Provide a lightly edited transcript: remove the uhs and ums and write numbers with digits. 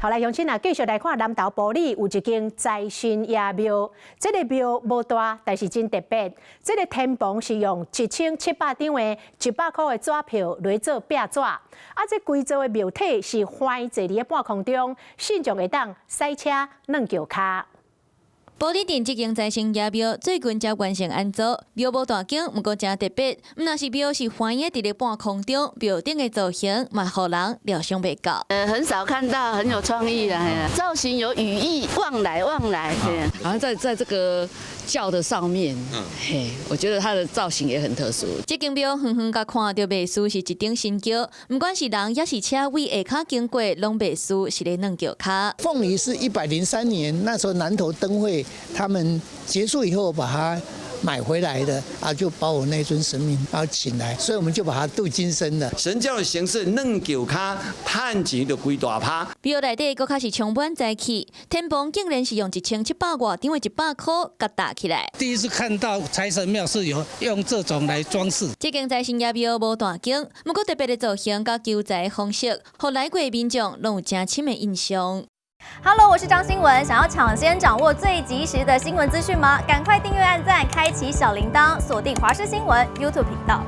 好來，鄉親啊，繼續來看南投埔里有一間財神爺廟，這个廟無大，但是真特別。這个天棚是用1700張的100箍的紙票來做壁紙，啊，這規座的廟體是橫坐佇咧半空中，信眾會當駛車軟轎跤。埔里鎮這間財神爺廟最近才完成安裝，廟無大間，毋過誠特別。毋但是廟是橫的佇咧半空中，廟頂的造型嘛，予人料想袂到。很少看到，很有創意啦，造型有寓意，旺來旺來。好像在這個轎的上面，嘿，我覺得它的造型也很特殊。這間廟遠遠共看著袂輸是一頂神轎，毋管是人抑是車位下跤經過，攏袂輸是咧軟轎跤。鳳梨是103年，那時候南投燈會他們結束以後把它買回來的啊，就把我那尊神明啊請來，所以我們就把它鍍金身的。神轎的形式，軟轎跤，趁錢就規大趴。廟內底閣較是充滿財氣，天棚竟然是用1700外張的100箍共搭起來。第一次看到財神廟是有用這種來裝飾。這間財神爺廟無大間，毋過特別的造型佮求財方式，予來過民眾攏有誠深的印象。 Hello，我是張新文。想要搶先掌握最及時的新聞資訊嗎？趕快訂閱、按讚、開啟小鈴鐺，鎖定華視新聞 YouTube 頻道。